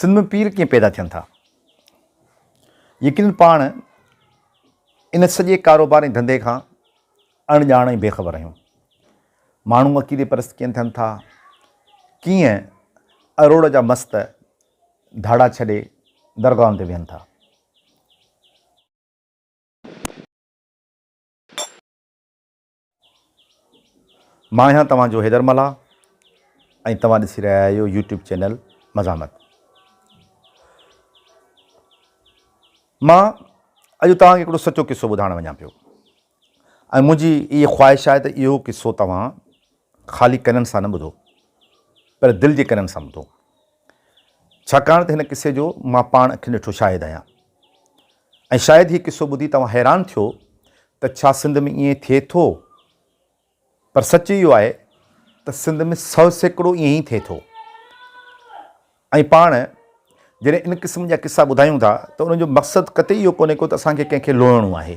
سنڌ ۾ پير ڪيئن پيدا ٿين ٿا؟ يقينن پاڻ ان سڄي ڪاروبار ۽ ڌنڌي کان اڻ ڄاڻ ۽ بي خبر آهيون. ماڻهو عقيدي پرست ڪيئن ٿين ٿا؟ ڪيئن اروڙ جا مست ڌاڙا ڇڏي درگاهن تي ويهن ٿا؟ مان آهيان توهان جو حيدر ملاح ۽ توهان ڏسي رهيا آهيو يوٽيوب چينل مزاحمت. مان اڄ توهان کي هڪڙو سچو قصو ٻڌائڻ وڃان پيو ۽ منهنجي اها خواهش آهي ته اهو قصو توهان خالي ڪنن سان نه ٻڌو پر دل جي ڪنن سان ٻڌو، ڇاڪاڻ ته هن قصي جو مان پاڻ اکين ڏٺو شاهد آهيان ۽ شايد هي قصو ٻڌي توهان حيران ٿيو ته ڇا سنڌ ۾ ائين ٿئي ٿو؟ پر سچ اهو آهي ته سنڌ ۾ 100% ائين ئي ٿئي ٿو ۽ پاڻ جڏهن ان قسم جا قصا ٻڌايون ٿا ته ان جو مقصد قطعي اهو ڪونهي ڪو ته اسان کي ڪنهن کي لوئڻو آهي،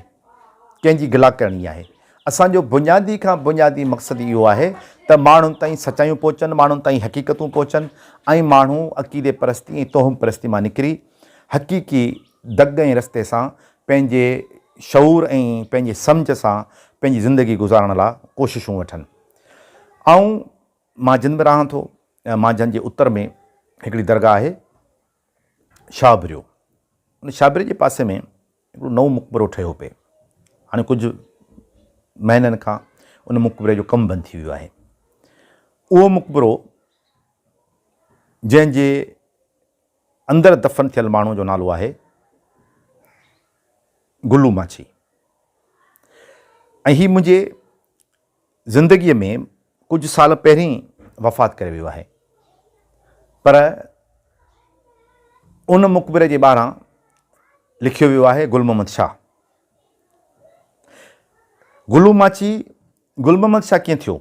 ڪنهن جي گلا ڪرڻي آهي. اسان جو بنيادي کان بنيادي مقصد اهو آهي ته ماڻهن تائين سچايون پهچن، ماڻهن تائين حقيقتون پهچن ۽ ماڻهو عقيدي پرستي ۽ توهم پرستي مان نڪري حقيقي دڳ ۽ رستي سان پنهنجي شعور ۽ پنهنجي سمجهه سان پنهنجي زندگي گذارڻ لا ڪوششون وٺن. آئون مانجهند ۾ رهان ٿو. مانجهند جي اتر ۾ هڪڙي درگاهه آهي شاهه ڀريو. ان شاهه ڀريي جي پاسي ۾ هڪڙو نئون مقبرو ٺهيو پئي. هاڻي ڪجهه مهينن کان ان مقبري جو ڪم بند ٿي ويو آهي. اهو مقبرو جنهن جي اندر دفن ٿيل ماڻهو جو نالو آهي گلو ماڇي ۽ هي منهنجي زندگيء ۾ ڪجهه سال پهرين وفات ڪري ويو آهي پر ان مقبري جي ٻاهران لکيو ويو آهي گل محمد شاهه. گلو ماڇي گل محمد شاهه ڪيئن ٿيو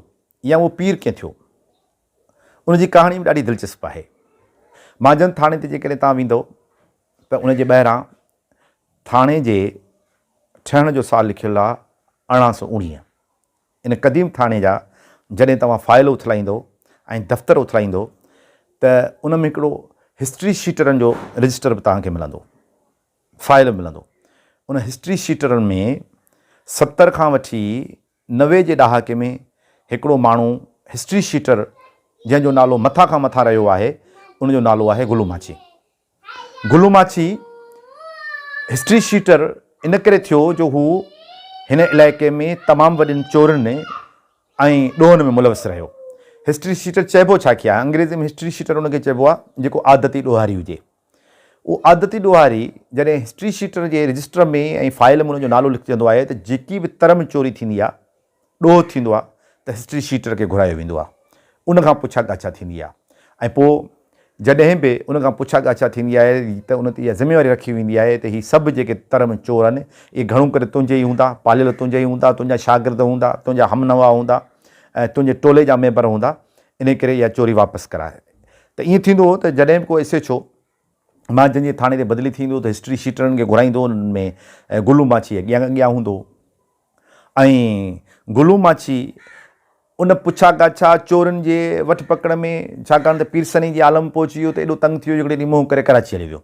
يا اهو پير ڪيئن ٿيو ان جي ڪهاڻي به ڏاڍي دلچسپ آهي. مانجهند ٿاڻي تي جيڪڏهن توهان ويندؤ ته ان جي ٻاهران ٿاڻي جي ٺهڻ جو سال لکيل آهي 1819. ان قديم ٿاڻي جا جڏهن توهان فائل اٿلائيندؤ ۽ دفتر اٿلائيندؤ ته ان ۾ هڪڙو هسٽري شيٽرن جو رجسٽر به توهان کي ملندو، فائل به ملندو. ان هسٽري شيٽرن ۾ 70 کان وٺي 90 جي ڏهاڪي ۾ هڪڙو ماڻهو هسٽري شيٽر جنهن جو نالو مٿان کان مٿان رهيو آهي، ان جو نالو آهي گلو ماڇي. گلو ماڇي هسٽري شيٽر ان ڪري ٿيو جو هو هن علائقي ۾ تمام وڏين چورين ۽ ڏوهن ۾ ملوث رهيو. هسٽري شيٽر چئبو ڇا کي آهي؟ انگريزي ۾ هسٽري شيٽر ان کي چئبو آهي جيڪو عادتي ڏوهاري هجي. اهو عادتي ڏوهاري جڏهن هسٽري شيٽر جي رجسٽر ۾ ۽ فائل ۾ ان جو نالو لکجندو آهي ته جيڪي به تر ۾ چوري ٿيندي آهي، ڏوهه ٿيندو آهي ته هسٽري شيٽر کي گهرايو ويندو آهي. ان کان پڇا ڳاڇا ٿيندي آهي ۽ پوء جڏهن به ان کان پڇا ڳاڇا ٿيندي آهي ته ان تي اها ذميواري رکي ويندي آهي ته هي سڀ جيڪي تر ۾ چور آهن اهي گهڻو ڪري تنهنجي ئي هوندا، پاليل تنهنجا ئي هوندا، تنهنجا شاگرد هوندا، تنهنجا همنوا هوندا ۽ تنهنجي ٽولي جا ميمبر هوندا، انهي ڪري اها چوري واپس ڪراء. ته ائين ٿيندو هو ته جڏهن به ڪو ايس ايڇ او مانجهند جي ٿاڻي تي بدلي ٿيندو ته هسٽري شيٽرن کي گهرائيندو هو، انهن ۾ گلو ماڇي اڳيان اڳيان هوندو هو. ۽ گلو ماڇي ان پڇا ڳاڇا چورن جي وٺ پڪڙ ۾ ڇاڪاڻ ته پيرسني جي عالم پهچي ويو ته ايڏو تنگ ٿي ويو جو هڪڙي ڏينهن منهن ڪري ڪراچي هليو ويو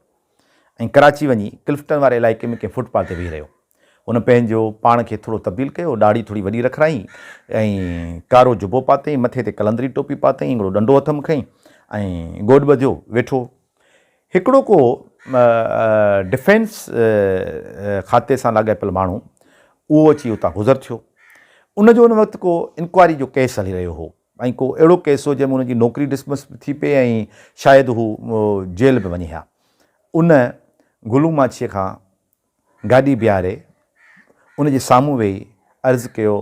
۽ ڪراچي وڃي ڪلفٽن واري علائقي ۾ ڪنهن فٽ پاٿ تي ويهي رهيو. هن پنهنجو پاڻ کي ٿورو تبديل ڪيو، ڏاڙهي ٿوري وڏي رکرائي ۽ ڪارو جبو پاتائين، مٿي تي قلندري ٽوپي پاتائين، هڪڙو ڏنڊو هٿ ۾ کنئي ۽ گوڏ ٻڌيو ويٺو. هڪڙو ڪو ڊفينس کاتي سان لاڳاپيل ماڻهو اهو اچي اتان گذر ٿيو. ان جو ان وقت ڪو انڪوائري جو ڪيس هلي رهيو هو ۽ ڪو اهڙو ڪيس هو جنهن ۾ ان جي نوڪري ڊسمس به ٿي پئي ۽ شايد هو جيل به وڃي ها. ان گلو ماڇيء کان گاڏي بيهاري ان جي سامهون ويهي عرض ڪيو،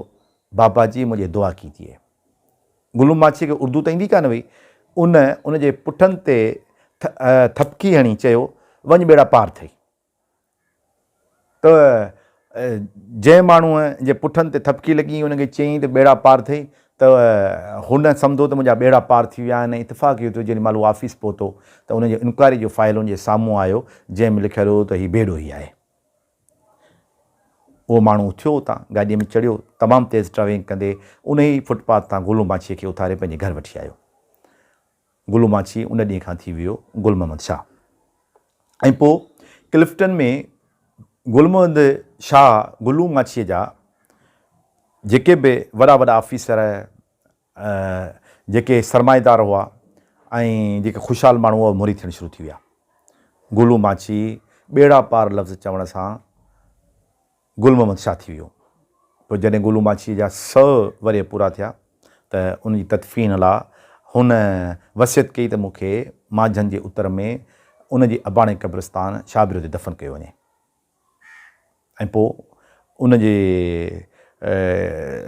بابا جي مجهي دعا ڪيجيئي. گلو ماڇيء کي اردو ته ايندي ڪانه هئي. ان ان جي پٺن تي ٿپڪي هڻي چيو، وڃ ٻيڙا پار ٿئي. ته جنهن ماڻهوء جي پٺن تي ٿپڪي لڳي، ان کي چيائين ته ٻيڙا پار ٿئي ته هن سمجهيو ته منهنجا ٻيڙا پار ٿي ويا آهن ۽ اتفاق اهو ٿيو جيڏي مهل هو آفيس پهتو ته ان جي انڪوائري جو فائل ان جي سامهون آيو جنهن ۾ لکيل هو ته هي بي ڏوهي آهي. اهو ماڻهو اٿيو اتان گاڏيء ۾ چڙهيو تمام تيز ڊرائيونگ ڪندي انهي ئي فٽ پاٿ تان گلو ماڇيء کي اٿاري پنهنجي گهر وٺي آيو. گلو ماڇي ان ڏينهن کان ٿي ويو گل محمد شاهه. ۽ پوء ڪلفٽن ۾ گل محمد شاهه گلو ماڇيء جا جيڪي به وڏا وڏا آفيسر، جيڪي سرمائيدار هئا ۽ جيڪي خوشحال ماڻهو هئا، اهي مري ٿيڻ شروع ٿي ويا. گلو ماڇي ٻيڙا پار لفظ چوڻ سان گل محمد شاهه ٿي ويو. پوء جڏهن گلو ماڇيء جا سئو ورهيه پورا ٿيا ته ان جي تدفين لا هن وصيت ڪئي ته مون کي مانجهند جي اتر ۾ ان جي اباڻي قبرستان شاهه تي دفن ڪيو وڃي ۽ پوء ان جي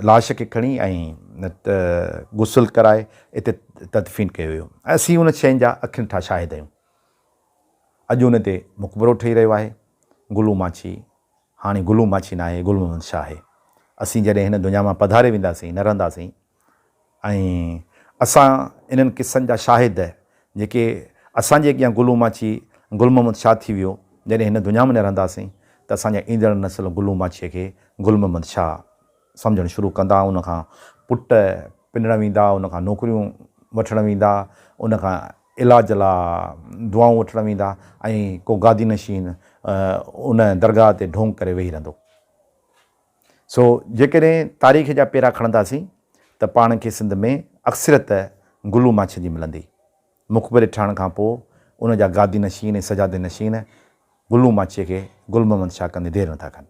لاش کي کڻي ۽ غسل ڪرائي اتي تدفين ڪيو ويو ۽ اسين ان شين جا اکين ٺا شاهد آهيون. اڄ ان تي مقبرو ٺهي رهيو آهي. گلو ماڇي هاڻي گلو ماڇي ناهي، گل محمد شاهه آهي. اسين جڏهن هن دنيا مان پڌاري وينداسين، نه رهنداسين ۽ اسان انهن قصن جا شاهد جيڪي اسان جي اڳيان گلو ماڇي گل محمد شاهه ٿي ويو، جڏهن هن دنيا ۾ نه رهنداسين ته اسان جا ايندڙ نسل گلو ماڇيء کي گل محمد شاهه سمجهڻ شروع ڪندا، ان کان پٽ پنڻ ويندا، ان کان نوڪريون وٺڻ ويندا، ان کان علاج لا دعائون وٺڻ ويندا ۽ ڪو گادي نشين ان درگاهه تي ڍونگ ڪري ويهي رهندو. سو جيڪڏهن تاريخ جا پيرا کڻنداسين ته پاڻ کي سنڌ ۾ اڪثريت گلو ماڇين جي ملندي. مقبري ٺهڻ کان پوء ان جا گادي نشين ۽ سجادي نشين گلو ماڇيء کي گل محمد شاهه ڪندي دير نٿا ڪن.